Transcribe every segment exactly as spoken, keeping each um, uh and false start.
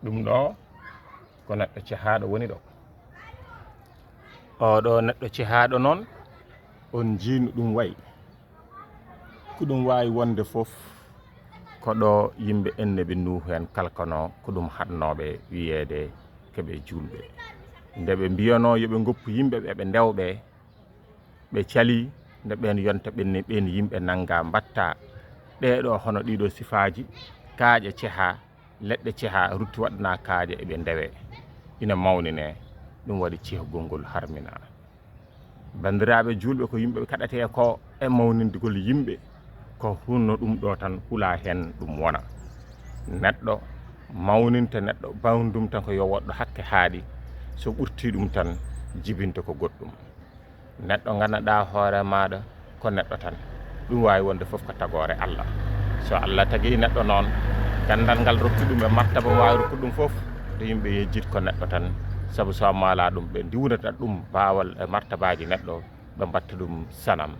Ɗum ɗo ko neɗɗo cehaaɗo woni ɗo. Oɗo neɗɗo cehaaɗo noon, on njiinu ɗum wayi. Ko ɗum waawi wonde fof, ko ɗo yimɓe ennebi Nuuhu en kalkanoo, ko ɗum haɗnooɓe wiyeede ko ɓe juulɓe. Nde ɓe mbiyanoo yo ɓe ngoppu yimɓe ɓe, ɓe ndewɓe, ɓe calii, nde ɓeen yonta ɓen ni, ɓeen yimɓe nanngaa mbaɗta ɗee ɗo hono ɗii ɗo sifaaji, kaaƴe cehaa, leɗɗe cehaa, rutti waɗanaa kaaƴe, eɓe ndewee, ina mawninee, ɗum waɗi cehgol ngol harminaa. Banndiraaɓe juulɓe, ko yimɓe ɓe kaɗatee ko e mawningol yimɓe, ko hunno ɗum ɗo tan hula heen ɗum wona. Neɗɗo mawninta neɗɗo, bawndum tan ko yo woɗɗo hakke haaɗi, so ɓurtii ɗum tan jibinta ko goɗɗum. Neɗɗo nganndanɗaa hoore maaɗa ko neɗɗo tan, ɗum waawi wonde fof ko tagoore Allah. So Allah tagii neɗɗo noon, ganndal ngal rokki ɗum e martaba mo waawi rokkude ɗum fof, to yimɓe yejjit ko neɗɗo tan, sabu so a maalaa ɗum, ɓe ndiwnata ɗum baawal e martabaaji neɗɗo, ɓe mbaɗta ɗum sanam.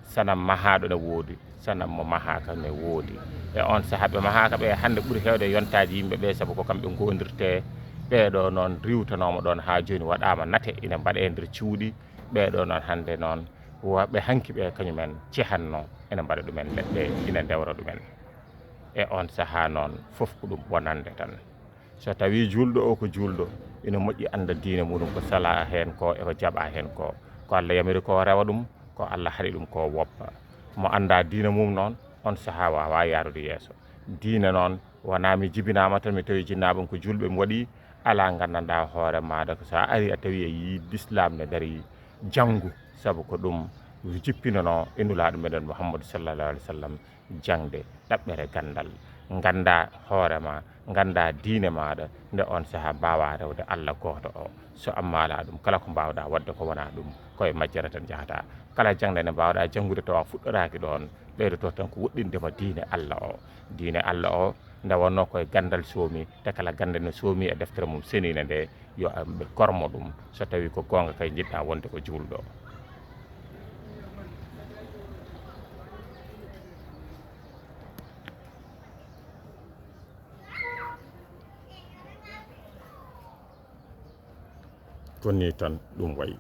Sanam mahaaɗo ne woodi, sanam mo mahaaka ne woodi. E oon sahaa ɓe mahaaka ɓe hannde ɓuri heewde e yontaaji yimɓe ɓe, sabu ko kamɓe ngoondirtee. Ɓee ɗo noon riiwtanooma ɗoon haa jooni waɗaama nate ina mbaɗee nder cuuɗi. Ɓee ɗo noon hannde noon, wa-, ɓe hanki ɓe kañumen cehannoo ina mbaɗa ɗumen leɗɗe, ina ndewra ɗumen. E oon sahaa noon fof ko ɗum bonannde tan. So tawii juulɗo o ko juulɗo, ina moƴƴi annda diine muɗum ko salaa heen ko e ko jaɓaa heen ko. Ko Allah yamiri ko rewa ɗum, ko Allah haɗi ɗum ko woppa. Mo anndaa diine mum noon, oon sahaa waawaa yaarude yeeso. Diine noon, wonaa mi jibinaama tan mi tawi jinnaaɓe am ko juulɓe mi waɗi, alaa nganndanɗaa hoore maaɗa ko so a arii a tawi a yii Lislaam ne darii, janngu, sabu ko ɗum jippinanoo e Nulaaɗo meɗen Muhammadu sallallahu alaihi wa sallam. Jaŋde, ɗaɓɓere ganndal, nganndaa hoore ma, nganndaa diine maaɗa, nde oon sahaa mbaawaa rewde Allah gooto o. So a maalaa ɗum, kala ko mbaawɗaa waɗde ko wonaa ɗum, ko e majjere tan njahataa. Kala jaŋde nde mbaawɗaa janngude tawa fuɗɗoraaki ɗoon, ɓeydoto tan ko woɗɗinde ma diine Allah o. Diine Allah o, nde wonnoo ko e ganndal soomi, te kala gannde no soomi e deftere mum seniinde nde, yo yimɓe kormo ɗum, so tawii ko goonga kay njiɗɗaa wonde ko juulɗo. Ko nii tan ɗum wayi.